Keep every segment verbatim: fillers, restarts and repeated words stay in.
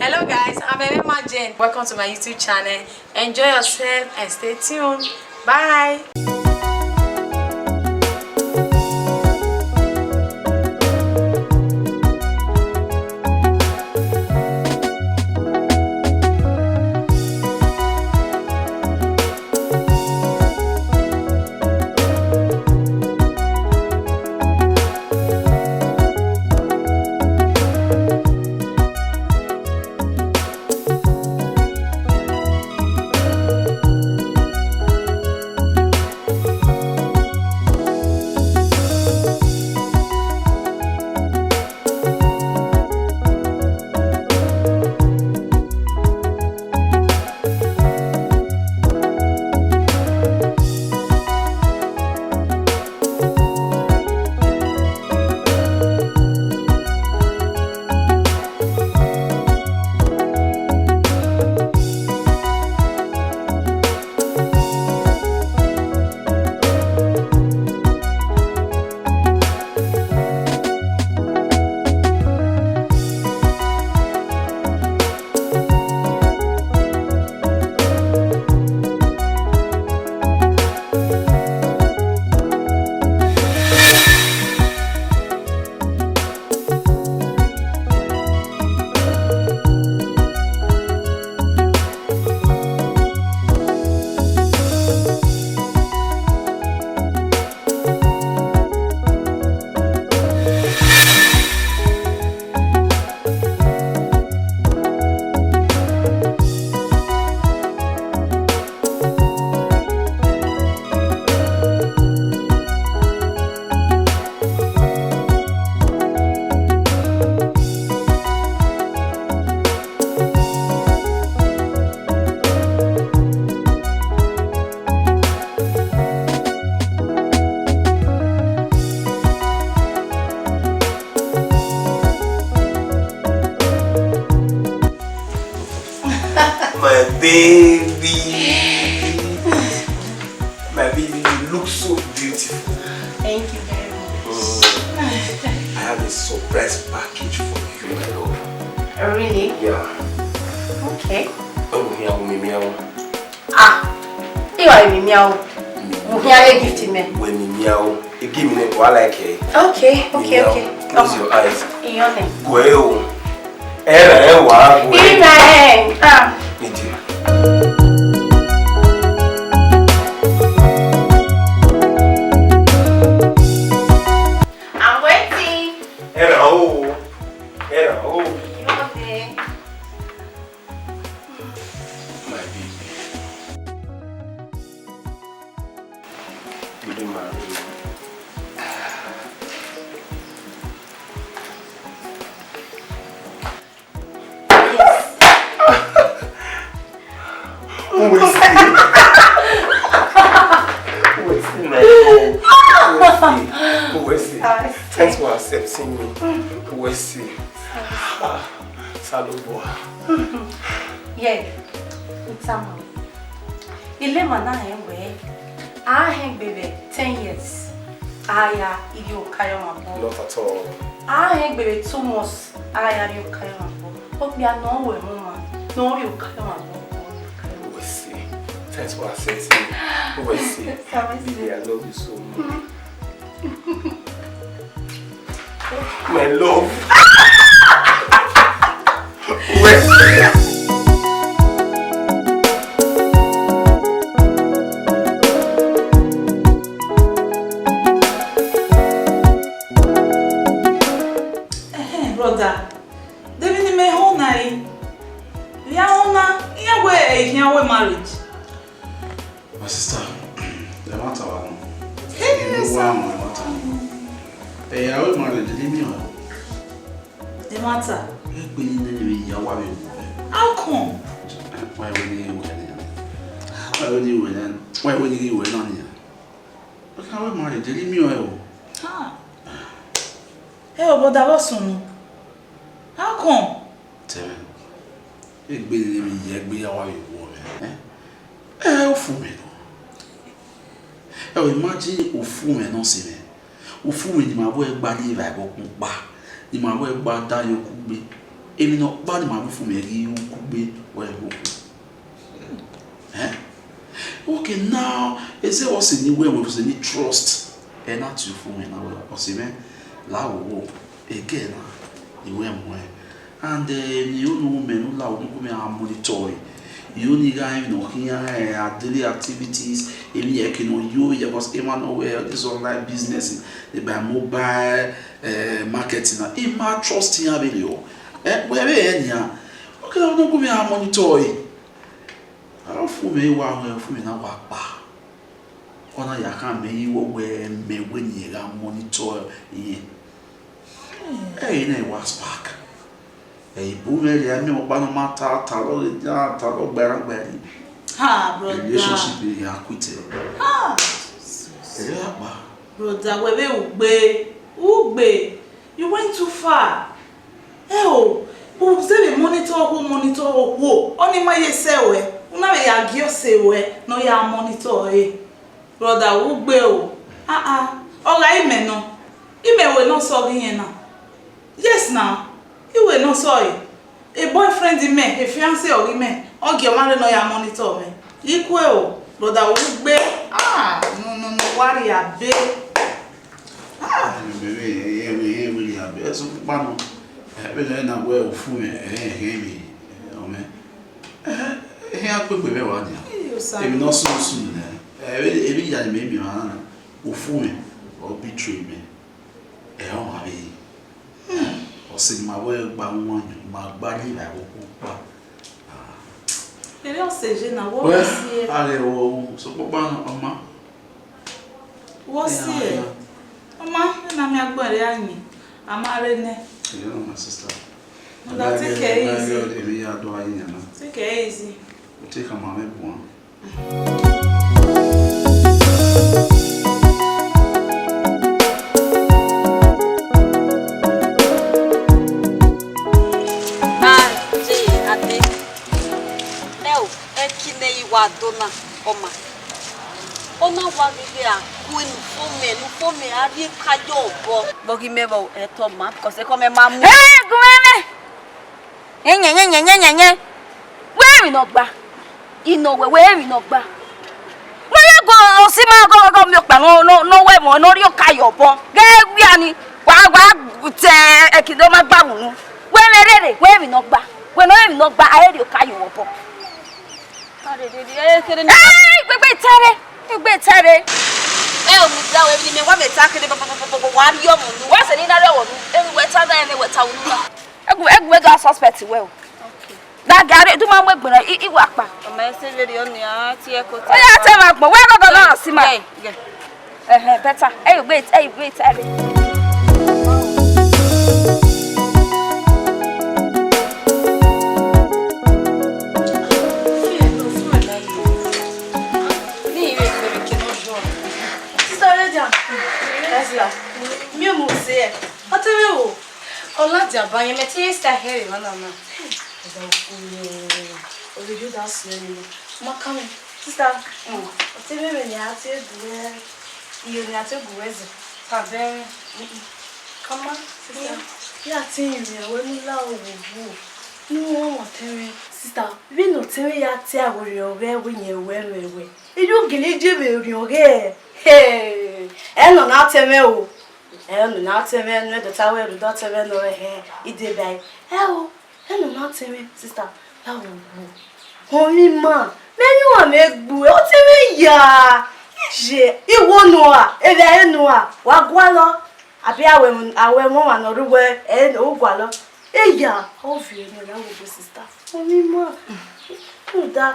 Hello guys, I'm Emma Jane. Welcome to my YouTube channel. Enjoy yourself and stay tuned. Bye. My baby. My baby, you look so beautiful. Thank you very much. Mm. I have a surprise package for you, my love. Really? Yeah. Okay. Oh, yeah, me, me, oh. Ah, you are me, meow. Mo fi ale gift me. Wẹ ni mia o. Igi mi ne ko ala ke. Okay, okay, okay. Close your eyes. Iyọn nẹ. Gwe o. Ẹ rẹ ẹ wa gwe. Ina ẹ. Ah. Ije. I'm waiting. Ẹ rẹ o. Ẹ rẹ o. Iyọn nẹ. My baby. You dey marry me? Yes. Who will see? Who will see, my love? Who will see? Who will see? I see. Thanks for accepting me. Who will see? Ah, Salobua. Yeah, it's a man. Ilema na hẹn wẹẹ, a hẹn egbe vbe ten years, a ya ivbi Okayọmwa bọ. Not at all. A hẹn egbe vbe two months, a ya rrie Okayọmwa bọ. Okpia ne ọ ru ẹmwẹ ọmwa, ne ọ rrie Okayọmwa bọ, ọ rrie Okayọmwa. We see. Thanks for accepting. We see. Baby, I love you so much. My love. Where? Ehe, brother. Deghẹ ne imẹ họn na re. Vbe a họn na, iran wẹ ẹ i khian wẹ marriage. My sister, ẹmwata wa nọ. Hey, sir. Wa mọ ẹmwata. Ẹ, a wẹ marriage ne miẹn o. Ẹmwata. Egbe ne nene vbe ya wa vbe wu. How come? Wa wẹ ne wẹ na. Wa wẹ ne wẹ na. Wa wẹ ne wẹ na nia. But a wẹ marriage ne miẹn o. Ha. Ẹ o, brother, vbọ sunu? How come? Tẹmwẹ, egbe ne vbe ya egbe ya wa vbe wu mwẹ, eh? Eh, ofu mwẹ nọ. Ẹ o, imagine ofu mwẹ nọ sẹ mwẹ. Ofu mwẹ ne ima vbe gba rrie evba ẹvbo ọkpọkpa, ne ima vbe gba da ye okugbe. Emwi ne ọ kpa ne ima ru fu mwẹ ghi ru kugbe, wẹ ru kugbe. Eh? Okay, now, eze wẹ ọse ne I wẹ, wẹ ọse ne I trust, ẹ na tie fu mwẹ na wẹ, ọse mwẹ, la wo wo, ẹghẹ na, I wẹ muẹn. And, eh, ne I unu mẹ ne u la unu ku mẹ a monitor ẹre. I unu gha emwi ne ọ khian, eh, a daily activities, emwi eke ne ọ yo, yeah, because emwa nọ wẹ this online business, eh, by mobile, eh, marketing na, I ma trust iran vberriọ. Eh, wẹ vbe ẹ nian, ọ kere ne ọ gu mwẹ a monitor ẹre. A fu mwẹ wa, wẹ fu mwẹ na wa kpa. Ọ na ya khama mẹ igho wẹ mẹ wẹ ne I gha monitor irẹn. Ẹ i na wa spark. Ẹ i bu mwẹ rhia, mẹ ọkpa ne ọ ma ta, ta lọ ghe, ta lọ gbe ẹran gbe ẹre. Ha, brother. Relationship ya quit. Ha. Ẹ ya kpa. Brother, wẹ vbe ugbe, ugbe. You went too far. Ẹo, u zẹvbe monitor okhuo, monitor okhuo, ọni ma ye sẹ ruẹ, u na vbe ya gie ọse ruẹ ne ọ ya monitor ẹre. Brother, u gbe o. Ah ah, ọ gha imẹ nọ. Imẹ wẹ ne ọ sọ ghi yẹn na. Yes na, I wẹ ne ọ sọ ẹre. E boyfriend mẹ, e fiancé ọghe mẹ, ọ gie ọmwa rre ne ọ ya monitor mwẹ. I kue o, brother, u gbe. Ah, no, no, no, wa rhia be. Ah. Ẹmwẹ vbe, ẹmwẹ, ẹmwẹ rhia be, ẹsukpa nọ. Ẹ, vbene na wẹ ofu mwẹ, ẹ, ẹ, ẹ, ọ mẹ. Ẹ, ẹ, iran kpekpe vbe wa nia. Emwi ne ọ sunu sunu nẹ. Ẹ, emwi, emwi ya ni mẹ miẹn ọmwa na, ofu mwẹ, ọ betray mẹ. Ẹ, ọ ma vbe. Ọ sẹ ne ima vbe gba wan, ima gba rhie vbe ẹvbo kpokpa. Erriọ sẹ je na, wẹ Well, si ẹe. A ghe wo, sokpokpa nọ, ọ ma. Wọ si ẹe. Ọ ma, ena miẹn agbọn rre a yin, a ma rre nẹ. You know, my sister. Mother, take it easy. Take it easy. Take a mama buan. Aunty, Ade. Ẹ o, ẹki ne I wa do na, ọ ma. Ọ na wa ghi gha ku enu fo mẹ, enu fo mẹ, a rhie ka ye obọ. Vbọ ghi mẹ vbe ẹtọ ma, because ẹko mẹ ma mu. Ẹ, gu mwẹ mẹ. Yẹnyẹnyẹnyẹnyẹnyẹn. Wẹ emwi ne ọ gba. I nọ wẹ, wẹ emwi ne ọ gba. Wẹ ya go osi ma go go miẹn ọkpa nọ, nọ, nọ wẹ mọ, nọ rhie ka ye obọ. Ghe wia ni, wa, wa te ẹki do ma gba mu nu. Wẹ mẹ rere, wẹ emwi ne ọ gba. Wẹ nọ emwi ne ọ gba, a i rhie ka ye obọ. Ẹ, igbegbe i ta rre, igbegbe i ta rre. Ẹ o, mu da wẹ, emwi ne wa mẹ ta kere, wa rhie ọmọ nu. Wa sẹ ne I na rhie ọmọ nu. Emwi wẹ ta da, emwi wẹ ta unu na. Egu, egu do a suspect wẹ o. Okay. Da gari, du ma mu egbe na, i, i wa kpa. Ọmọ ẹsẹ vbe rhie ọni, a tie ẹko ta. Oya, te ma gbọn, wẹ gọgọ na si ma. Yeah, yeah. Ẹhẹn, better. Hey, wait, hey, wait, hey, wait. Sister Lydia, Esther, mi ò mọ̀ sí ẹ. Ọtẹ mi wò. Ọla dia ba yẹn, mẹ te ye star here, man, na. Ọba okun, o video that smell, you know. Ma come in. Sister, mm, ọtẹ mi, mi ni a te gu ẹ, iye ni a te gu ẹ zẹ. Abẹ. Mm-mm. Come on, sister. Ya te yin mi, wẹ nu la owo wo. Nu wọn ọtẹ mi. Sister, vbene ọtẹ mi ya te aro rẹ ọghẹ, wẹ yẹn wẹ mẹ wẹ. Eyo gele je vbe orhiọn ọghẹ. Hey, ẹ nọ na ọtẹ mi o. Ẹ nọ na ọtẹ mi, nu ẹdọta wẹ rudọ ọtẹ mi nọ rẹ hẹ, ide ba. Ẹ o. Ẹ nọ na ọtẹ mwẹ, sister, la wo wo. Họn mwẹ ima, mẹ yin uwa mẹ gbe uwẹ, ọtẹ mwẹ ya. Iye, iwo nọ a, evbare nọ a, wa gualọ. Abi awẹ, awẹ ẹmwẹ ọmwa ne ọ rre uwẹ, ẹ, u gualọ. Eya, ọ viọ nọ ya wo wo, sister. Họn mwẹ ima. Rhunmwuda,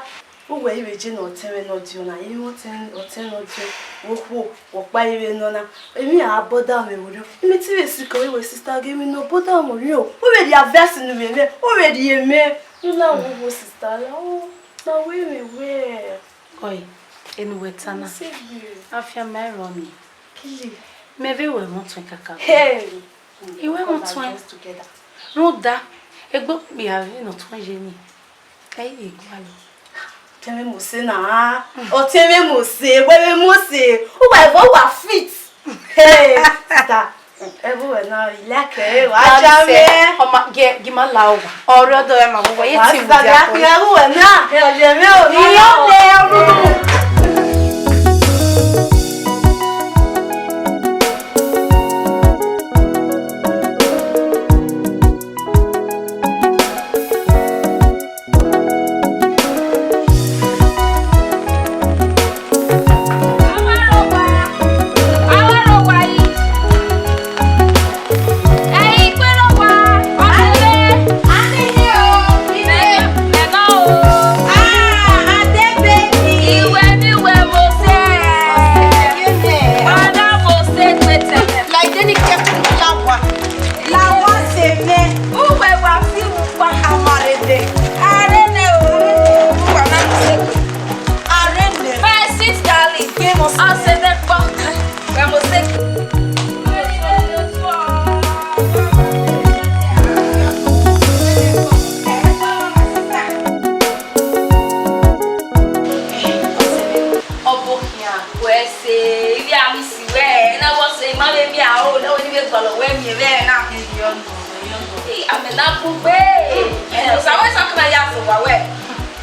uwẹ i vbe je ne ọtẹn mwẹ ne ọ diọn na, I mwẹ ọtẹn, ọtẹn ne ọ diọn, vbe okhuo, vbe ọkpa i vbe nọ na. Emwi a bother mwẹ vberriọ. Imẹ te vbe sikẹ ọre wẹ sister ghe emwi ne ọ bother mwẹ vberriọ. U vbe rhie verse ne u vbe mwẹ, u vbe rhie mẹ. U na wo wo sister la, o, na wẹ mwẹ wẹ. Oi, enu wẹ ta na. Afianma i rrọọ miẹn. Kile. Mẹ vbe wẹ ẹmwẹ ọtuẹn kakabọ. Hey. I wẹ ẹmwẹ ọtuẹn. Rhunmwuda, egbe okpia vbe ne ọtuẹn ye ni. Ẹ i vbe gualọ. Ọtẹn mwẹ Mose na. Ọtẹn mwẹ Mose, wẹ vbe Mose. Uwa evo uwa fit. Hey, sister. Ẹvbo wẹ na, I like ẹre, wa cha mwẹ. Ọma, gie, gie ima la owa. Ọrrẹ ọdọ ẹmwẹ vbe uwẹ, ye wa ti mu dia kọ. Ẹvbo wẹ na, ẹ ọ ye mwẹ o. Iyọ lẹ, ọdụdụ. Like any careful flower. La wa se mẹ. Uwẹ wa fi wu kpa. Amarede. Arene o. Uwa na se. Arene. My sweet darling. Gbe mo se. Ọ se mẹ kpọ. Gbe mo se. Ọbokhian, wẹ se, ivbi ami si wẹ, na wọ se, ima vbe miẹn aro, na wẹ ni vbe gualọ wẹ miẹn vbe na. Iyọ nọ, iyọ nọ. Ii, amẹ na kugbe. Ẹ, Osa, wẹ sẹ ọkpa ya fo wa wẹ.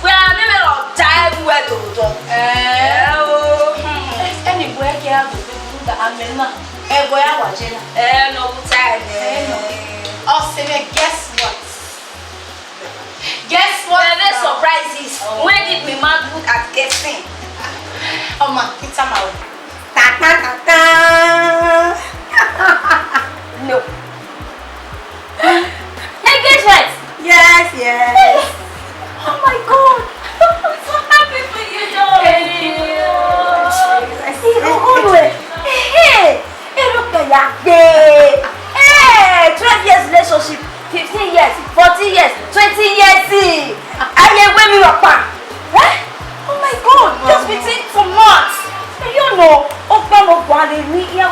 Wẹ a miẹn mwẹ rọ ta ẹwu wẹ do dọ. Ẹ o. Ẹ, ẹni wẹ ke a do gbe da amẹ na. Ẹ, wẹ a wa je na. Ẹ, nọ, ta ẹmẹ. Ẹ, nọ. Ọ sẹ mẹ, guess what? Guess what? Very surprises. When did my man good at guessing? Oh my, it's a mouth. Ta ta ta ta. No. Engagement. Yes, yes. Oh my God. I'm so happy for you, darling. Thank you. I see. Hey, hey, hey, hey. Erhunmwu ya gbe. Hey, twelve years relationship, fifteen years, fourteen years, twenty years. Aye, wẹ mi rọkpa. Eh? Oh my God, just within two months. You know, ọkpa no gualọ emwi, iye,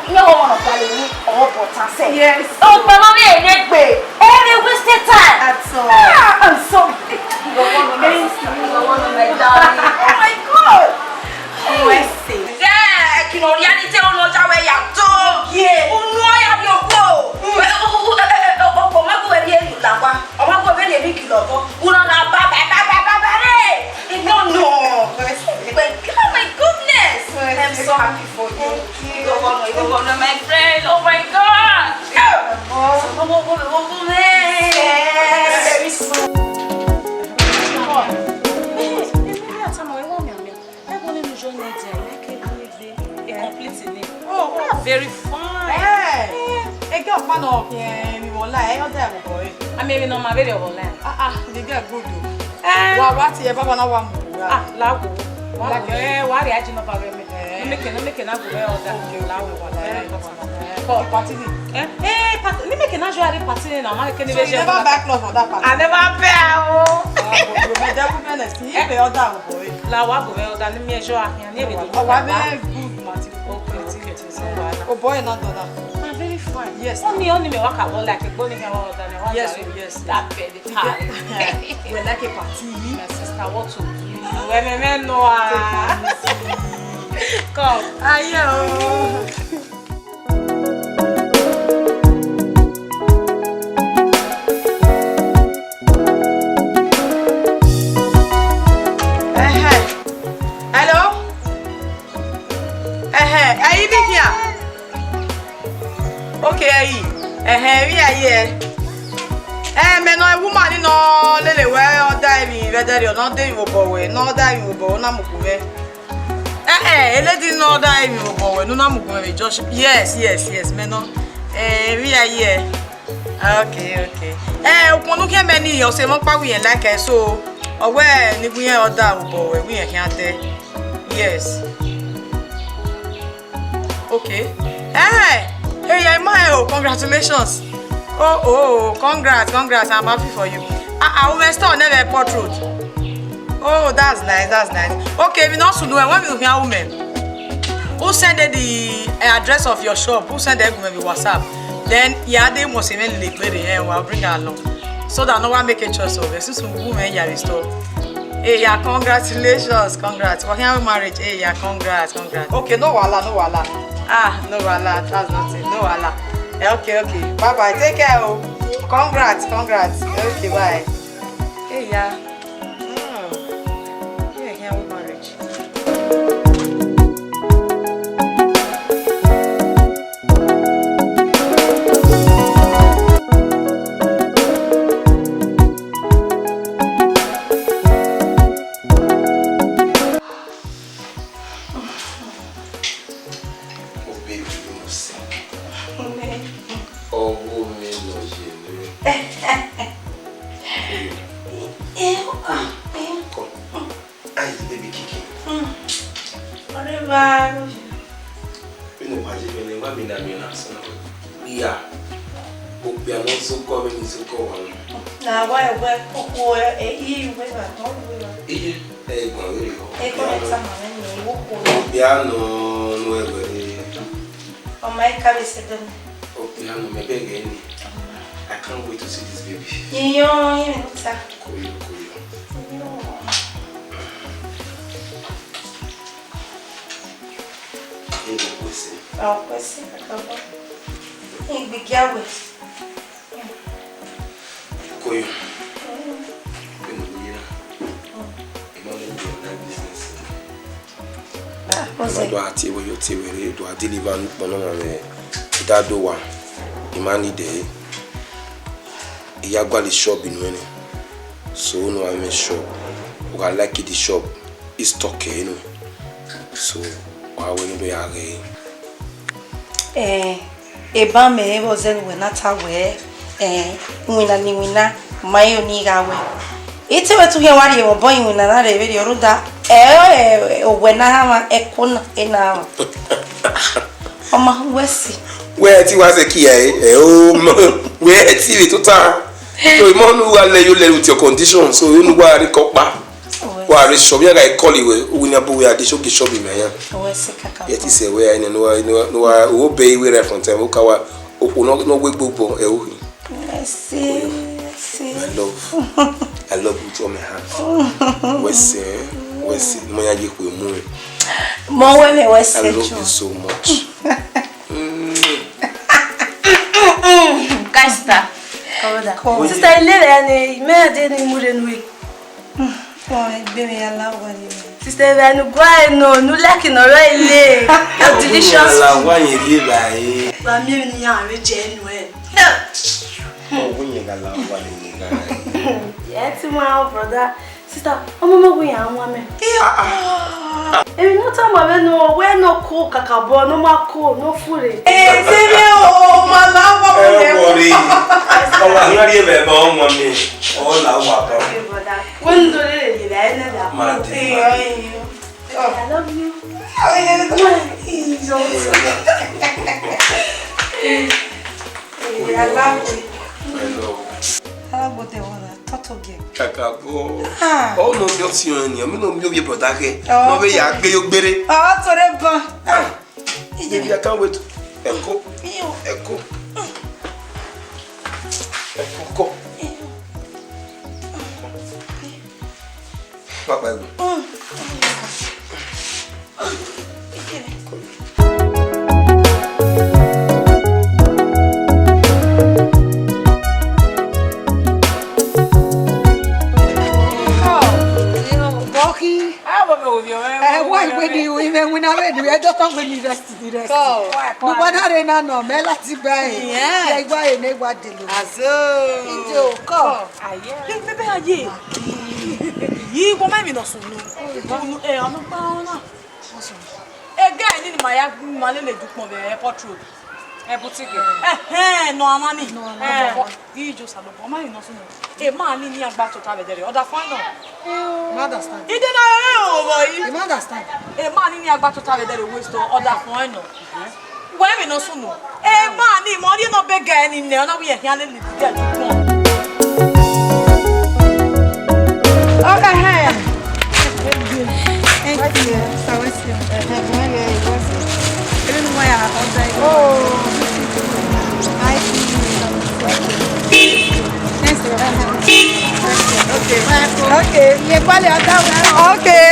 iye ọmọ no gualọ emwi, ọ bọ ta sẹ. Yes. Ọkpa no vbe ene gbe, ẹ vbe waste time. At all. Ah, I'm so. You're one of my, you're one of my darling. Oh my God. Mercy. Yeah, kino reality, unu ya wẹ ya to. Yeah. Unu ya dio khuo. Mm. Ọ ma gu wẹ rhie enu la wa. Ọ ma gu wẹ rhie enu kilo ọbọ. Unu na ba, ba, ba, ba, ba, ba, re. No, no. Mercy. Oh my goodness. Mercy. I'm so happy for you. Thank you. You're one, you're one of my friend. Oh my God. Oh. Yes. Very soon. Ẹgọ ni unu yọ ne ẹdia, I like ẹgọ ne egbe. E complete ni. Oh, oh, very fine. Eh, eh, ẹgẹ ọkpa nọ, eh, mi wọ la, ẹ, ọ da ẹvbo bọ, eh. A miẹn emwi ne ọ ma vberriọ vbe online. Ah, ah, the girl good o. Eh. Wa, wa tie baba na wa mu wa. Ah, la wo. Wa wo, eh, wa rhie I G number vbe mẹ. Eh. Ne mẹ ke, ne mẹ ke na gu mwẹ order. Okay, okay, la wo, wa la, very important. Eh, party ni. Eh, eh, party, ne mẹ ke na join party ni na, ma ke ni. So you never buy clothes for that party? I never pay o. Ah, but you made that woman, eh, see, you pay order, oh boy. La wa gu mwẹ order, ne mẹ join. Ọ wa very good material. Okay, okay, okay. No wahala. Oh boy, not daughter. Ah, very fine. Yes. Only, only me work about like a bony hair order. Yes, yes. That bed. We like a party. My sister, what to do? When me know, ah. Come. Ayo. Ẹhẹn. Hello? Ẹhẹn, ẹ i vbe khian? Okay, ẹ i. Ẹhẹn, emwi a ye. Ẹ, mẹ nọ, woman ni nọ lele wẹ ọ da emwi vbe ẹdẹrriọ, ne ọ da emwi vbe obọ wẹ, ne ọ da emwi vbe obọ, u na mu gu mwẹ. Eh, eh, a lady nọ da emwi vbe obọ wẹ, ne u na mu gu mwẹ vbe Josh. Yes, yes, yes, mẹ nọ. Eh, emwi a ye. Okay, okay. Eh, ukpọn ne u khian mẹ ni, ọ sẹ mẹ ọkpa wẹ irẹn like ẹre, so, ọ wẹ ne I gu irẹn order vbe obọ wẹ, wẹ irẹn khian dẹ. Yes. Okay. Eh, hey, I admire, oh, congratulations. Oh, oh, oh, congrats, congrats. I'm happy for you. Ah, ah, u mwẹ store nẹ vbe Airport Road. Oh, that's nice, that's nice. Okay, emwi ne ọ sunu, wẹ emwi ne u khian ru mẹ, u send the, eh, address of your shop, u send ẹ gu mwẹ vbe WhatsApp. Then, ya de mu ọse mwẹ lele egbe rre, eh, wa bring her along. So that no one make a choice of it. Since we won't ya restore. Hey, yeah, congratulations, congrats. Wa khian marriage, hey, yeah, congrats, congrats. Okay, no wahala, no wahala. Ah, no wahala, that's nothing, no wahala. Okay, okay. Bye bye. Take care o. Congrats, congrats. Okay, bye. Hey, yeah. Mm. Yeah, yeah, we marriage. Obọ vbe nọ sẹ? Ọghe mwẹ nọ ye mwẹ. Eh, ah, eh. Come. Ayi, baby kiki. Mm. Ọre wa. Vbene wa ye vbe ne wa mina mina sẹ na. Iya. Okpia ne ọ zẹ okọ vbene I zẹ okọ wa na. Na wa ẹwẹ okhuo, eh, iye uwẹ na, ọ uwẹ na. Iye, eh, egbọn vberriọ. Egbọn ne tama mwẹ ni, okhuo. Okpia nọ, nọ ẹwẹ re. Ọ ma i ka vbe sẹ dọ. Okpia nọ, mẹ bẹghe ni. I can't wait to see this baby. Iyọn, iye ne u ta. Koyo, koyo. Iyọn. Iyẹn ne u ku ẹse. Ọ ku ẹse kakabọ. Igbe gia wẹ. Koyo. Vbene u ye na, I ma mu gbe na business. Ah, ọ zẹ. I ma do a tie wẹ, yo tie wẹ rre, do a deliver ne ukpọn ne ọmwa mwẹ, I da do wa, I ma need ẹre. I ya gualọ shop nuẹn nẹ. So, unu a mwẹ shop. U gha like the shop, I stock ẹre nọ. So, wa wẹ ne u do ya ghe. Eh, eba mẹ vbe ọ zẹ ne uwẹ na ta wẹ, eh, iwinna ne iwinna, ma i re ọni gha wẹ. I te wẹ te u khian wa rhie mwẹ obọ iwinna na rre vberriọ rhunmwuda, eh, eh, owẹ na rhan mwa, ẹko na, ena rhan mwa. Ọ ma hu wẹ si. Wẹ te wa zẹ kia, eh, eh, o ma, wẹ te vbe tota. So, I ma unu wa lẹ yo lẹ with your condition, so unu wa rre kọkpa. Wa rre shop, iran gha call wẹ, uwẹ ni a bu wẹ a de shop, shop mẹ yan. Wẹ si kaka. Yet I say wẹ, I know, I know, no, I obey wẹ right from time, o ka wa, okhuo nọ, nọ wẹ gbogbo, ẹ o. Wẹ si, wẹ si. My love. I love you with all my heart. Wẹ si, wẹ si, mo ya ye khuẹ mu. Mo wẹ mẹ wẹ si. I love you so much. Mm. Guys, sister. Come on. Sister, I love you, and, eh, me, I didn't move anyway. Ọ gbe mwẹ ya la owa ni. Sister, vbe ne u gualọ nọ, ne u like nọ rọ ile. You're delicious. La owa yẹn rhie ba e. Wa miẹn emwi ne iran vbe jẹ nuẹn. Ọ wẹ yẹn gha la owa ni gha. Ẹ ti mu aro, brother. Sister, ọmọ ọmọ wẹ ya wan mẹ. Emwi ne ọ tama mwẹ nọ, wẹ ne ọ ko kakabọ, ne ọ ma ko, ne ọ fure. Ẹ, sẹ vbe ọ ma la owa. Ẹ wọrẹ. Ọ wa hia rhie vbe ẹbọ ọmọ mi. Ọ la owa bọ. Okay, brother. Wẹ ne u do rere rhie vbe ẹre nẹ da. Ma de, ma de. I love you. I love you. Hello. Hello, good day, brother. Toto girl. Kakabọ. Ah. Ọ nọ miẹn ọtiọnrẹn nian, mẹ nọ miẹn ovbi brother kẹ. Oh, nọ vbe ya gbe yo gbere. Oh, to re ban. Ah. Baby, I can't wait. Ẹko. Iyo. Ẹko. Ẹko kọ. Iyo. Papa ego. Mm. Ẹwa igbe ni imẹ winna vbe nu, ẹ dọtọ gbe ni rest, ni rest. Nugba na rre na nọ, mẹ lati gba ẹre. Yeah. Ẹ gba ẹre ne wa dele. Azo. Ijo, kọ. Aye. Bebe aye. Yi, wo ma mi nọ sunu. Unu, eh, ọnu pa ọna. Ega ni ma ya, ma lele dukpọn vbe airport road. Ẹ, boutique. Ẹhẹn, nọ ama ni. Nọ ama. Ẹ, ijo Osanobua, ọ ma rhie nọ sunu. Emwa ni ni a gba tota vbe ẹdẹrẹ, ọ da fine nọ. I ma understand. Ide na rẹ o vọ yi. I ma understand. Emwa ni ni a gba tota vbe ẹdẹrẹ, waste, ọ da fine nọ. Wẹ vbe nọ sunu. Emwa ni, mọ rhie nọ be ga ni nẹ, ọ na wẹ khian lele dẹ dukpọn. Okay, hey. Thank you. Sir, what's your... Oh. Nice meeting you. Thanks, sir. Okay. Okay. Okay.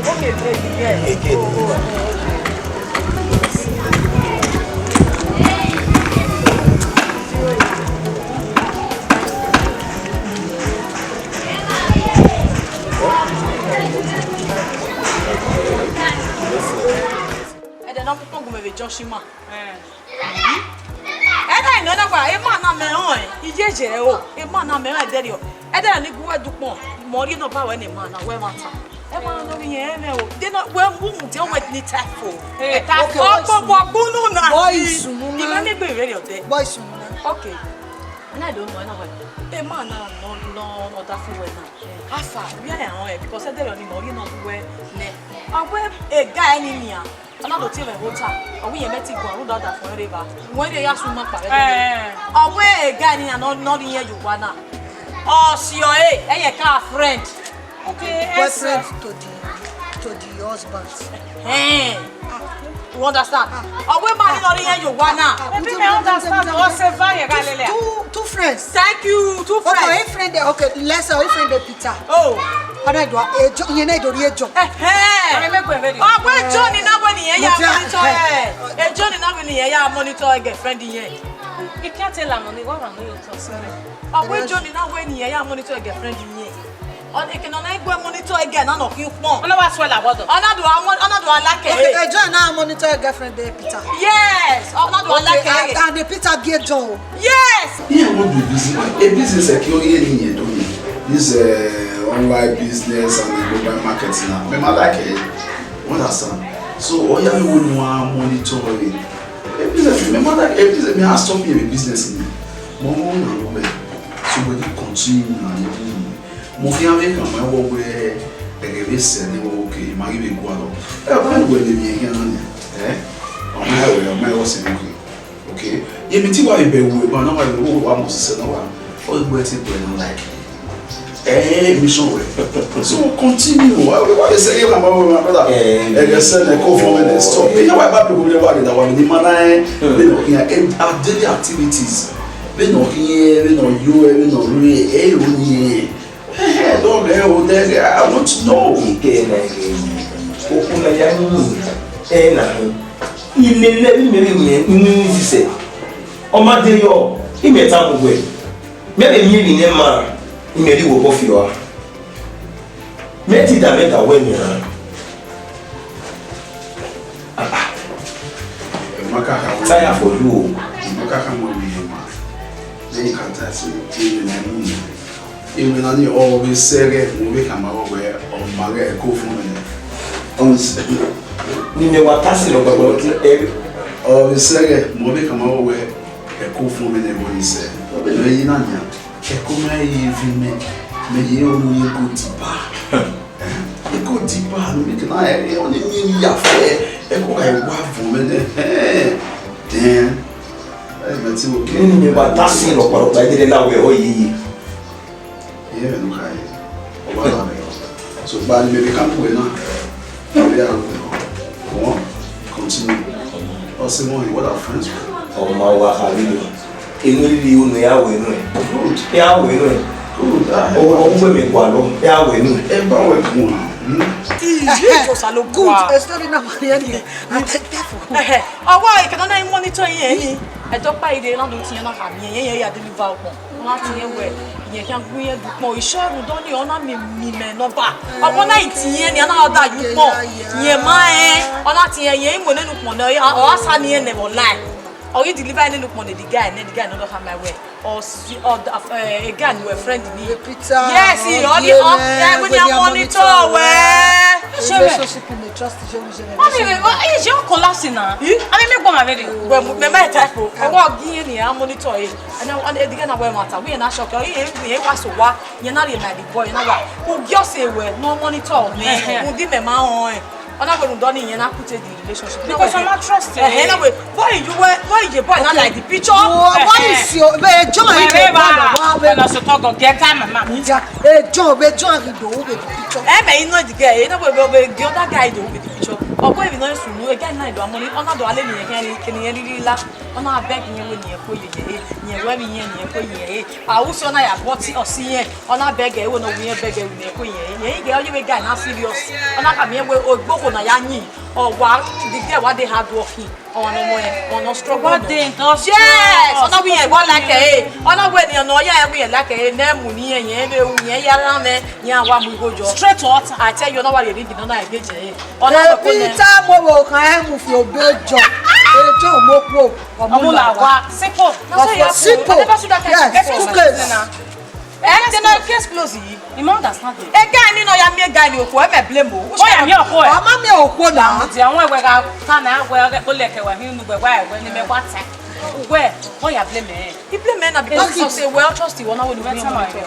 Okay, baby, yeah. Oh, oh, oh, okay. Ẹdẹ ne ọ kpokpo gu mwẹ vbe Joshua. Ẹdẹ nọ na wa, emwa na mẹ rẹn, iye ye o, emwa na mẹ rẹn ẹdẹrriọ. Ẹdẹrriọ ni gu wẹ dukpọn, mẹ ọ rhie nọmba ruẹ ne emwa na, wẹ mwa ta. Emwa na nọ rhie ẹmwẹ o, de nọ wẹ mu mu de wẹ ni ta fo. Eh, ta fo. Ọgbọgbọ gbunu na. Boy, sunu na. Imẹ mi gbe rẹ ọdẹ. Boy, sunu na. Okay. Na do nọ na wẹ. Emwa na nọ nọ ọda fo wẹ na. Afa, where I am, because ẹdẹrriọ ni mẹ ọ rhie nọ wẹ nẹ. Ọ wẹ ega ẹni nian. Ọ na do tie mwẹ vbe ota, ọ wẹ irẹn mẹ te guan rhunmwuda ọdafẹn rre evba, wẹ rhie ya sunu ima kpa vbe ẹdẹdẹ. Ọ wẹ ega ẹre iran ne ọ rhie irẹn ye owa na. Ọ si ọre, ẹyẹ ka friend. Okay, boyfriend to the to the husband. Ẹn. You understand? Ọ wẹ ima ni ne ọ rhie irẹn ye owa na. Maybe me understand, ọ sẹ eva yẹn gha lele a. Two two friends. Thank you, two friends. Okay, friend, okay, let's say friend Peter. Oh. Ọna do a John, iye na do rhie John. Ẹhẹn. Ọmọ ẹgbẹ vẹ ni. Ọ wẹ John na wẹ ne irẹn ya monitor ẹ. Ẹ John na wẹ ne irẹn ya monitor girlfriend irẹn. He can't tell am money, what am I to say? Ọ wẹ John na wẹ ne irẹn ya monitor girlfriend irẹn. Ọ de ke nọ na igbe monitor girl na nọ khin ukpọn. Ọna wa suẹ la wọdọ. Ọna do a mo-, ọna do a like. Okay, ẹ. John na monitor girlfriend de Peter. Yes, ọna do a like. Okay, and, and the Peter gie John. Yes. Iye wọ do business, a business ẹ ke ọ rhie ne irẹn do ni. This uh, online business and the mobile market na. Me ma like it. You understand? So, ọ ya mi wo ni wa monitor it. A business, me ma like a business. Me a stop here a business ni. Mo mo na lo me. So we dey continue na ni. Mo khian vbe khama wẹ wẹ ẹghẹ vbe sẹ ne wẹ okay, ma ghi vbe gualọ. Ẹ, ọ wẹ ne emwi ẹghẹ na nia. Ẹ? Ọ ma wẹ, ọ ma wẹ ọ sẹ ne okay. Okay. Ye mi ti wa vbe bẹghe uwẹ, ba na wa vbe wo wa mọ sisẹ na wa. Ọ gbe ti gbe na like. Eh, mission wẹ. So continue. Wa wa be say, "Hey, my brother, my brother." Eh, ẹghẹ sẹ ne ko fọ mẹ ne stop. Ẹ ya wa ba bi wo le wa le da wa ni ma na ẹ. Be no here, eh, our daily activities. Be no here, be no yo, be no re, eh, o ni. Eh, eh, don't be o de, I want to know. Ike na ike. Okun na ya ni. Eh, na. Ilele vbe imẹ vbe mwẹ unu ni sisẹ. Ọ ma de yọ, imẹ tama uwẹ. Mẹ vbe miẹn emwi ne ma, imẹ rhie uwẹ obọ fi ọa. Mẹ te da mẹ da wẹ nian. Ah, ah. Emwa ka kha wẹ. Taya for you o. Emwa ka kha wẹ emwi ne ma. Then you can tell say, "Imẹ na mu." Emwi na ni ọ vbe sẹ ẹghẹ, mo vbe khama wẹ, ọ ma ghẹ ẹko fun mwẹ nẹ. Ọ s-, ni mẹ wa ta sẹ nọ gbẹgbẹ, ẹ. Ọ vbe sẹ ẹghẹ, mo vbe khama wẹ, ẹko fun mwẹ nẹ, ẹvbo ni sẹ. Ọ vbe nọ yi na nian, ẹko ma ye vi mẹ, mẹ ye ru ye ẹko diba. Ẹko diba, ne mẹ kẹ na, ẹ, ọ ni mi ya fẹ, ẹko gha wa vọn mwẹ nẹ. Then, ẹ, mẹ ti wo ke. Ni mẹ wa ta sẹ nọ kpa, kpa, ẹ dede la wẹ, ọ yi yi. Iye mwẹ ne u kha ye. Ọ wa la mẹ. So, gba ni mẹ vbe ka mu wẹ na. Vbe a ru wẹ. One, continue. Ọ sẹ wọn, what are friends for? Ọ ma wa kha vbe. Enu rhirhi unu ya wẹ nuẹn. Good. Ya wẹ nuẹn. Good. Ah, ọ, ọ wẹ mẹ gualọ. Ya wẹ nuẹn. Ẹ ba wẹ gun a. Hmm? Iye to sa lo good. Good. A story na ma yan ni. A te te fo. Ẹhẹ. Ọwọ ekene na monitor yẹn ni. Ẹdọ pa ire na do tiyan na kha miẹn yẹn, yẹn ya deliver ọkpọn. Ọ na tie wẹ, iyẹn khian gu irẹn dukpọn, isẹ rhunmwuda ọnii, ọ na miẹn, miẹn imẹ nọmba. Ọkpọn na i tie irẹn nia, na da ye ukpọn. Irẹn ma rẹn, ọ na tie irẹn, irẹn i mu nene ukpọn nẹ, ọ ra sa ne irẹn nẹ vbe online. Ọ ghi deliver nene ukpọn ne the guy, ne the guy nọ dọ khama wẹ, ọ si, ọ da, eh, a guy ne uwẹ friend ni. Peter, yes, ọ ọ di, ọ, eh, wẹ ne a monitor wẹ. Relationship in a trust. Mami, wẹ, wẹ, iye jẹ ọ collapse na. Ih? Ami, mi gbọ ma vbe de. Wẹ, mẹ ma type o. Ọwọ gi irẹn ni a monitor e. And, and the guy na wẹ matter. Wẹ na shock. Iye, iye wa so wa. Iye na rhie my boy na wa. U gi ọse wẹ, no monitor me. Ẹhẹn. U di mẹ ma họn ẹ. Ọ na wẹ rhunmwuda ọnii, irẹn na put the relationship. Because ọ ma trust ẹre. Ẹhẹn, na wẹ, why you, why, why you boy not like the picture? Why is your, where John, he dey bother, why, where na so talk, get time, mama. Yeah, eh, John, where John, he do with the picture. Eh, man, you know the guy, you know, where, where, where the other guy do with the picture. Or go even know, you know, a guy na do money, ọ na do ale ni, can, can you really laugh? Ọ na beg yẹn wẹ ne irẹn ko ye ye, irẹn wẹ vbe irẹn ne irẹn ko ye ye. A ru sẹ, ọ na ya bọti ọsi yẹn, ọ na beg ẹre wẹ ne ọ wẹ irẹn beg ẹre wẹ ne irẹn ko ye ye. Irẹn i ghe ọ ye vbe guy na serious. Ọ na khama irẹn wẹ ogboko na ya yin, ọ wa, the girl wa dey hard working. Ọ wa nọ mọ ẹn, ọ nọ struggle. Wa dey industrious. Yes, ọ na wẹ irẹn wa like ẹre. Ọ na wẹ ne ọ ya ẹre wẹ irẹn like ẹre, ne mu ne irẹn, irẹn vbe ru, irẹn ya ra mwẹ, irẹn wa mu igho yọ. Straight to water. I tell you, ọ na wa rhie ring ne ọ na engage ẹre. Ọ na wẹ ko nẹ. Peter mu vbe okhan ẹn mu fi obe jọ. Ejo mo kpo. Ọmọ la wa. Simple. Na so ya simple. Yes, two case. Eh, then I case close yi. You no understand it. A guy ni nọ ya miẹn guy ni okhuo, ẹ mẹ blame o. Ọ ya miẹn okhuo ẹ? Ọ ma miẹn okhuo na. Di àwọn ẹwẹ gha ta na wẹ ọgẹ kpolẹ kẹwẹ hin unu gbẹgbẹ ẹwẹ ni mẹ wa ta. Wẹ, ọ ya blame ẹ. He blame me na because he say, well, trust you, ọ na wẹ ne u miẹn ọmọ nẹ.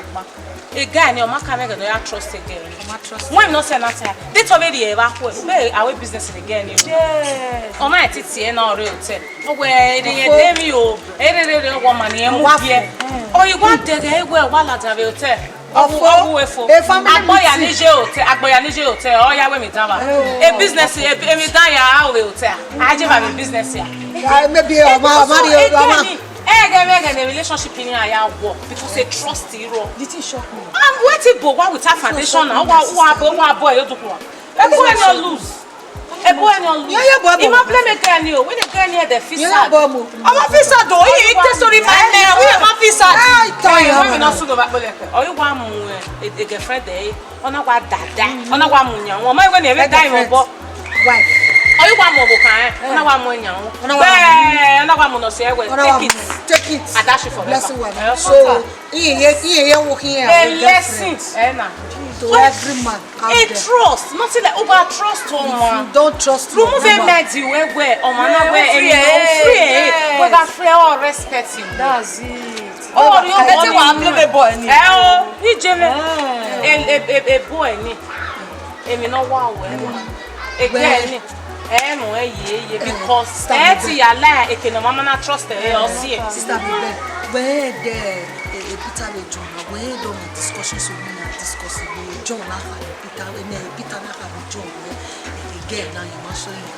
A guy ni ọ ma ka mwẹ ẹghẹ ne ọ ya trust a girl. Ọ ma trust. Wẹ emwi ne ọ sẹ na ta. This one very eva khuẹ. Wẹ a wẹ business ni girl ni. Yes. Ọ ma ti tie na ọre hotel. Ọ wẹ ere yẹn de mi o. Ere ere ere wọ ma ni ẹ mu biẹ. Ọ i wa dẹghe wẹ wa ladian vbe hotel. Ọ wẹ fo. Agboya ni je hotel, agboya ni je hotel. Ọ ya wẹ mi dan va. A business, a, a mi dan ya a vbe hotel. A je va vbe business ya. Maybe ọ ma, ọ ma ri, ọ ma. Ẹghẹ vbe ẹghẹ ne relationship ni a ya wọ because a trust i rọ. The thing shock me. And wetin bo wa without foundation na? Wa, wa bo, wa bo e odukun wa. Ebo ẹni ọ lose. Ebo ẹni ọ lose. Yeye bo ebo. I ma blame a girl ni o. When a girl ni, they feel sad. Yeye bo mo. Ọ ma feel sad o. He, he take story my name. We ma feel sad. Ai, tell you. When we not soon over, but like, ọ i wa mu, eh, a, a girlfriend there. Ọ na wa dada, ọ na wa mu yan wọn. Ọ ma wẹ ne ẹvbe da imẹ obọ. Wife. Ọ i wa mu ọvbokhan, eh, ọ na wa mu yan wọn. Ọ na wa mu. Bẹẹ, ọ na wa mu nọ sẹ wẹ, take it. Take it. Adashi forever. Blessing well. Eh, so, iye, iye, iye, wo khin a lesson. Eh, na. To every man out there. Trust, nothing like over trust, oh man. If you don't trust your woman, remove a medi wẹ wẹ, ọ ma na wẹ, free, eh, free, eh. We got free, all respect you. That's it. Oh, you get wa blame boy ni. Eh, oh, ni jeme. Eh, eh, eh, boy ni. Emi no wa we. Ege ni. Eh, mo e ye ye because eh ti ya la eke no mama na trust eh o si e. Sister mi be. Wẹ de, eh, eh, Peter vbe John, wẹ do me discussion so we na discuss with John na kha Peter, eh, Peter na kha John, eh, eh, girl na you must show you.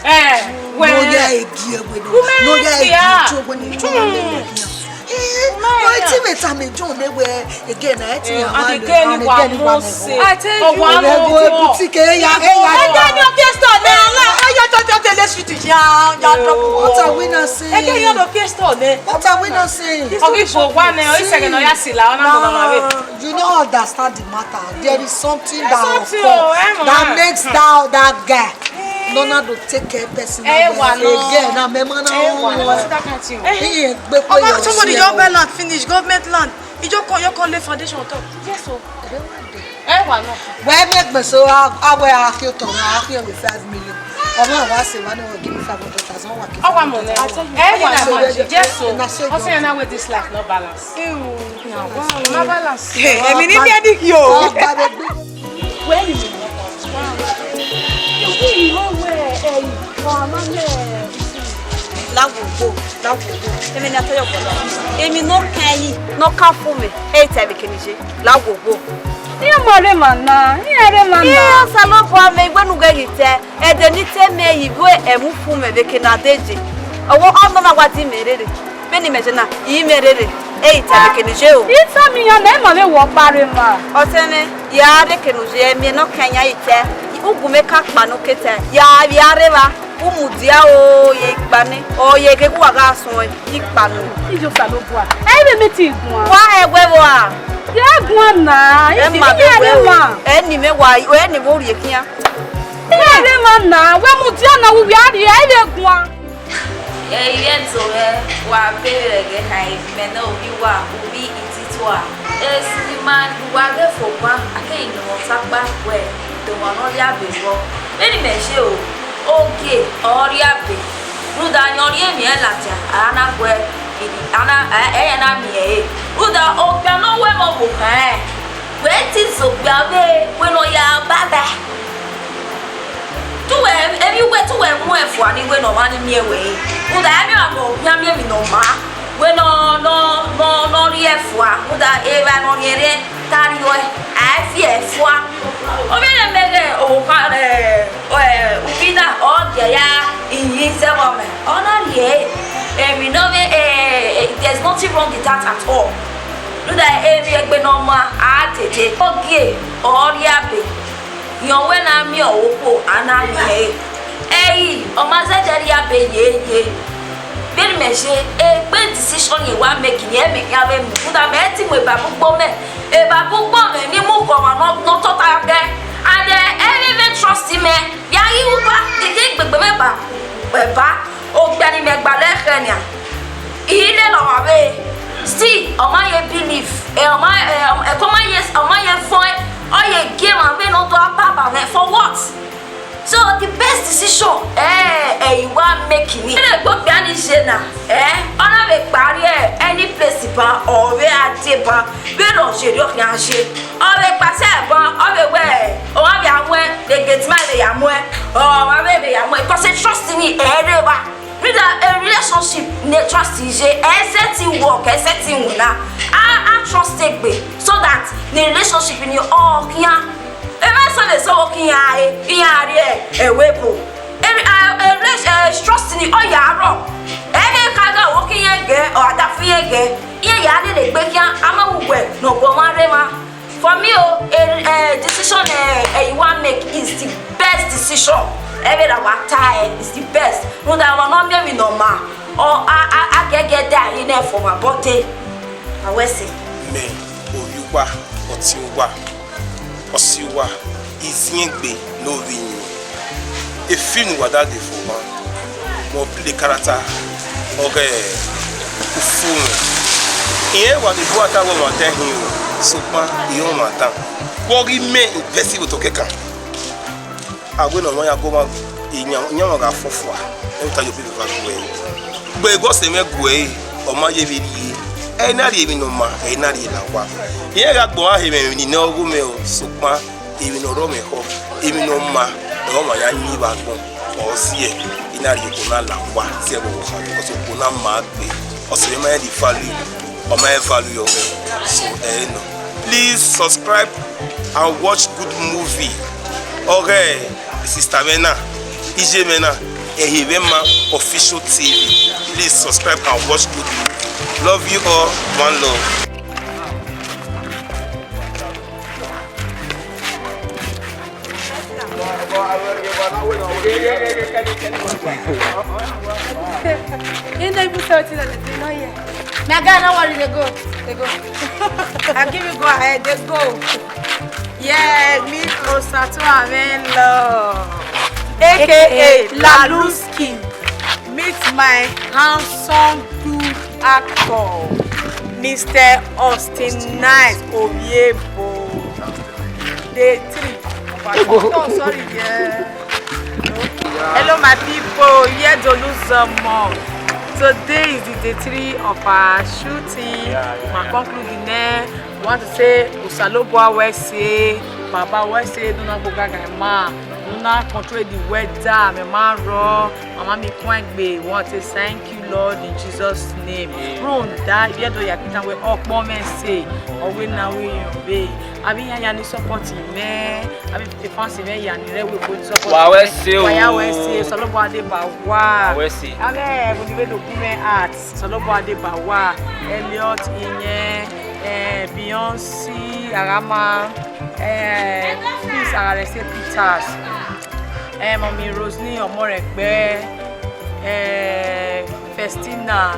Eh, wẹ. No ya egi ewe no. No ya egi otu ewe ni John na le le. Eh, no, eti me ta me John ne wẹ again, eh, ti ya. And again, wa mo se. I tell you. Wa mo se. Boutique, eh, ya, eh, ya. Again, your guest on there. Aye, to, to, to, let's shoot it. Ya, ya, drop. What are we not saying? Again, your guest on there. What are we not saying? Ọ ghi fo wa nẹ, ọ i sẹghe ne ọ ya sila, ọ na mọ mama vbe. You no understand the matter. There is something that occur that makes that, that guy no na do take care person. Eh, wa no. Again, na me ma na. Eh, wa no. He ain't gbẹ. Somebody your land finish, government land. You just call, you call lay foundation on top. Yes, sir. Eh, wa no. Wẹ mi egbe so, a, a wẹ a khin otọ, a khin five million. Ọmọ wa se wa no give me five hundred thousand wa khin. Ọ wa mo nẹ. Eh, wa no. Yes, sir. Ọ sẹ na wẹ this life no balance. Ewu, na wa. Ma balance. Hey, èmi ni mi ẹni kì o. Wẹ ni. Ewu, ìwé wẹ, eh, ọmọ mẹ. Lawo gbo, lawo gbo. Emi na tell your brother. Emi no kan yi, no kan fu me. Hey, tell me, can you say? Lawo gbo. Iran ma rre emwa na, iran rre emwa na. Iran Osanobua mẹ, iwẹ ne u ghẹ ghi te, ẹdẹ ne I te mẹ ye ighẹ ẹmwẹ ufu mwẹ vbe eke ne a deghẹ. Ọwọ, ọ nọ na wa di mẹ rere. Vbene imẹ ye na, I mwẹ rere. Ẹ i ta vbe eke ne I ye o. I tama iran na, ima vbe wẹ ọkpa rre emwa. Ọtẹn mwẹ, ya rre eke ne u ye, ẹmwẹ ne ọ kan iran i te. Ugbẹn mwẹ ka kpa ne ọ ke te. Ya vbe a rre evba. U mudia o, ye kpa nẹ, ọ ye ghẹ uwa gha suẹn, I kpa nẹ. Iye Osanobua, ẹ i vbe mẹ te guan. Wa ẹwẹ vbọ a? Ye guan na, I si ma iye vbe rre emwa. Ẹ ni mẹ wa, ẹ ni vbe orhie khian. Iye rre emwa na, wẹ mudia na, wẹ uwẹ a rrie, ẹ i vbe guan. Ẹ i vbe do mwẹ, wa bẹghe ẹghẹ kha, mẹ ne ovbi uwa, ovbi Ititua. Esi ma ne uwa ghẹ fo guan, a keghi nọ mwẹ ọta ọkpa wẹ, de ọmwa ne ọ rhie abe vbọ. Vbene imẹ ye o, ogie ọ rhie abe, rhunmwuda ne ọ rhie emwi ẹre ladian, a na guẹ, a na, ẹ, ẹ na miẹn ẹre. Rhunmwuda okpia ne ọ wẹ mwẹ ọvbokhan rẹn, wẹ te zẹ okpia vbe wẹ ne ọ ya ba ba. Wẹ, emwi wẹ te uwẹ mu ẹfua ni wẹ ne ọmwa ni miẹn wẹ re. Rhunmwuda emwi ọmwa ne ọ khian miẹn emwi ne ọ maa, wẹ ne ọ, ne ọ, ne ọ, ne ọ rhie ẹfua, rhunmwuda evba ne ọ rhiẹnrhiẹn te a rrie ọe, a i fi ẹfua. Ovbi mwẹ ghe owa, eh, eh, ubi na, ọ dia ya iyi zẹ vbe ọmwa, ọ na rhie ẹre. Emwi ne ọ vbe, eh, eh, there's nothing wrong with that at all. Rhunmwuda emwi egbe ne ọ maa, a dede. Ọ gie, ọ rhie abe. Rẹn wẹ na miẹn ọvbokhan, a na miẹn ẹre. Ẹi, ọ ma zẹdẹ rhie abe yeye. Vbene mẹ ye, egbe decision ne I wa make ni, ẹi mẹ khian vbe mu. Rhunmwuda mẹ i te mu eba bun ugbo mẹ. Eba bun ugbo mẹ ni mu khọ ọmwa ne ọ, ne ọ tota ẹghẹ. And, eh, ẹi vbe trust mẹ. Ya ghi ru ba, I ghi gbegbe mwẹ ba, wẹ ba. Okpia ni mẹ gbalọ ẹkhẹ nian. I lele ọmwa vbe, still, ọ ma ye believe, eh, ọ ma, eh, ẹko ma ye, ọ ma ye fọẹn, ọ ye gie emwa vbene ọ do a baba mwẹ, for what? So the best decision, eh, eh, I wa make ni. Vbene egbe okpia ni ye na, eh, ọ na vbe kpa rrie any place ban, ọ vbe a dee ban, vbene ọ ye rre ọ khian ye. Ọ vbe kpa sẹ ban, ọ vbe wẹ, ọ ma vbe a muẹn, the gate man vbe ya muẹn, ọ ma vbe vbe ya muẹn, because trust ni ẹ rre evba. Rhunmwuda, a relationship ne trust ye, ẹ i sẹtin work, ẹ i sẹtin winna. A, a trust egbe, so that ne relationship ni ọ khian. Emwa eso vbe sẹ ọvbokhan iran re, iran rrie ẹvbo ebo. E, a, e, e, trust ni ọ ya rrọọ. Ẹ i vbe kha ghe ọvbokhan iran ghe, ọ adafẹn iran ghe. Iran ya lele egbe khian, a ma wu wẹ ne ọ gu ọmwa rre emwa. For me o, a, a decision, eh, eh, I wa make is the best decision. Ẹ vbe ra wa ta, eh, is the best. Rhunmwuda ọmwa ne ọ miẹn emwi ne ọ maa, ọ, a, a, a giẹgiẹ da ẹre nẹ for my body. A wẹ ẹse. Mẹ, ovbi uwa, ọtiẹn uwa, ọse uwa, iziẹn egbe ne ovbi iyẹn. E film ne uwa da dee fo mwa, vbe ọ play character ọghe Ufumwẹ. Irẹn wa ni bu ata wẹ ọmwa dan hin o, sokpan I re ọmwa dan. Vbe ọ ghi mẹ invest vbe otọ kẹkan. A wẹ ne ọmwa ya gu ọmwa, iyan, iyan ọmwa gha fọfua, ẹ ta yo bi vbe eva gu ẹre. Gbe ẹghẹ ọse mwẹ gu ẹre, ọ ma ye vbe rhie. Ẹ i na rhie emwi ne ọ maa, ẹ i na rhie la owa. Irẹn gha gbe ọmwa he mwẹ emwi ni nẹ ọghe mwẹ o, sokpan emwi ne ọ rre mwẹ khọ, emwi ne ọ maa, ọmwa ya yin vbe agbọn, ọ ziẹ, I na rhie okhuo na la owa, ziẹ vbe ọvbokhan, because okhuo na ma gbe, ọse mwẹ ma rẹn the value, ọ ma rẹn value ọghẹ, so ẹ i nọ. Please subscribe and watch good movie. Ọghe sister mwẹ na, iye mwẹ na, Ehievbema Official T V. Please subscribe and watch good movie. Love you all. One love. He no even say wetin dem dey do, no hear. My guy, no worry, dey go, dey go. I give you go ahead, dey go. Yeah, meet Osatu Avenlo, A K A Laluski. Meet my handsome good actor, Mister Austin Nice Oviebo. Day three. Oh, sorry, yeah. Hello, my people. Here to lose some more. Today is the day three of our shooting. Yeah, yeah, yeah. My conclusion there. We want to say, Osalobua we say, Baba we say, do not go gaga, ma. Do not control the weather, my man raw. Mama mi kwangbe. We want to say thank you, Lord, in Jesus' name. Amen. Run that, yeah, do ya kita we okpo men say, or we na we be. Abi ya ya ni support me. Abi the fans me ya ni re we go support. Wa we say o. Wa ya we say, Osalobua de ba wa. Wa we say. Amen. We give it to me at Osalobua de ba wa. Elliot Iyen, eh, Beyonce, Arama, eh, Peace Ararese Peters, eh, Mummy Roseline Omoregbe, eh, Festina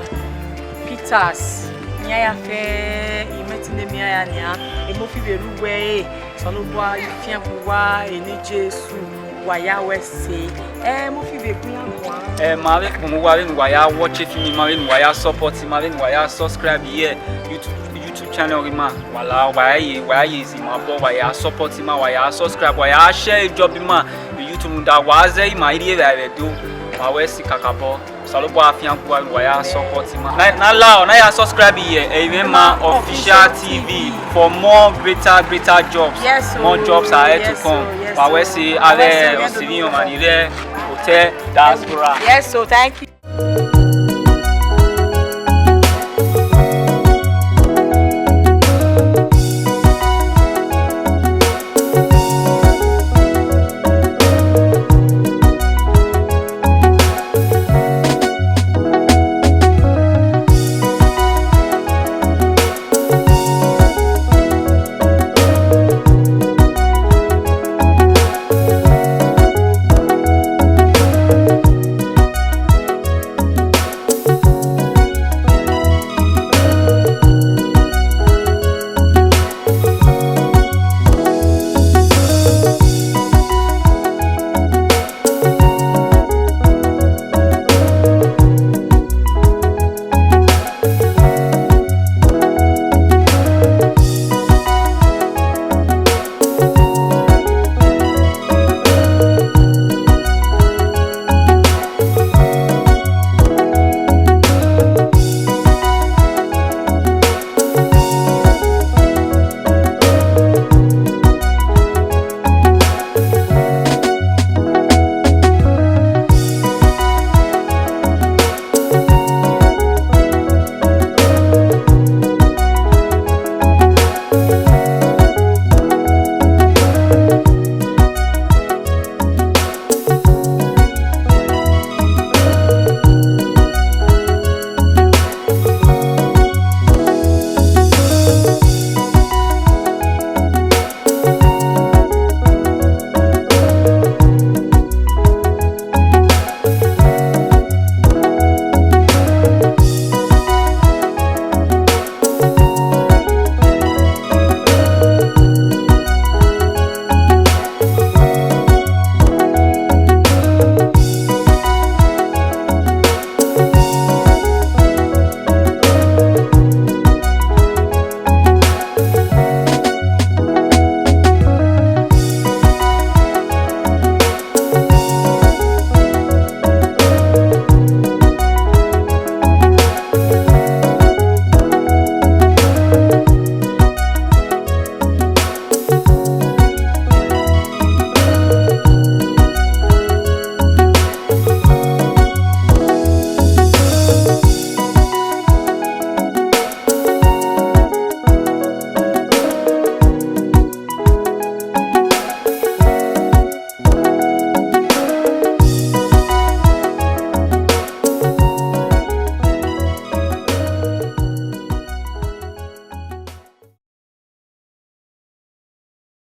Peters, iran ya fe, imẹ ti ne mi ya nia, emo fi vbe ru wẹ, Osanobua fian bu wa, eni Jesu, wa ya wẹ se. Eh, mo fi vbe kun iran guan. Eh, ma vbe kpọnmwẹ uwa vbene uwa ya watch film ma, vbene uwa ya support ma, vbene uwa ya subscribe ye YouTube, YouTube channel ghi ma. Wa la, wa ye, wa ye zi ma bọ, wa ya support ma, wa ya subscribe, wa ya share job ma. YouTube da wa zẹ ima rhie vbe ẹvbo do. Wa wẹ se kakabọ. Osanobua fian gua wa ya support ma. Na, na la, na ya subscribe ye Emwema Official T V for more greater, greater jobs. Yes, more jobs are yet to come. Wa wẹ se avbe ọse mwẹ ọmwa ni rre hotel diaspora. Yes, so thank you.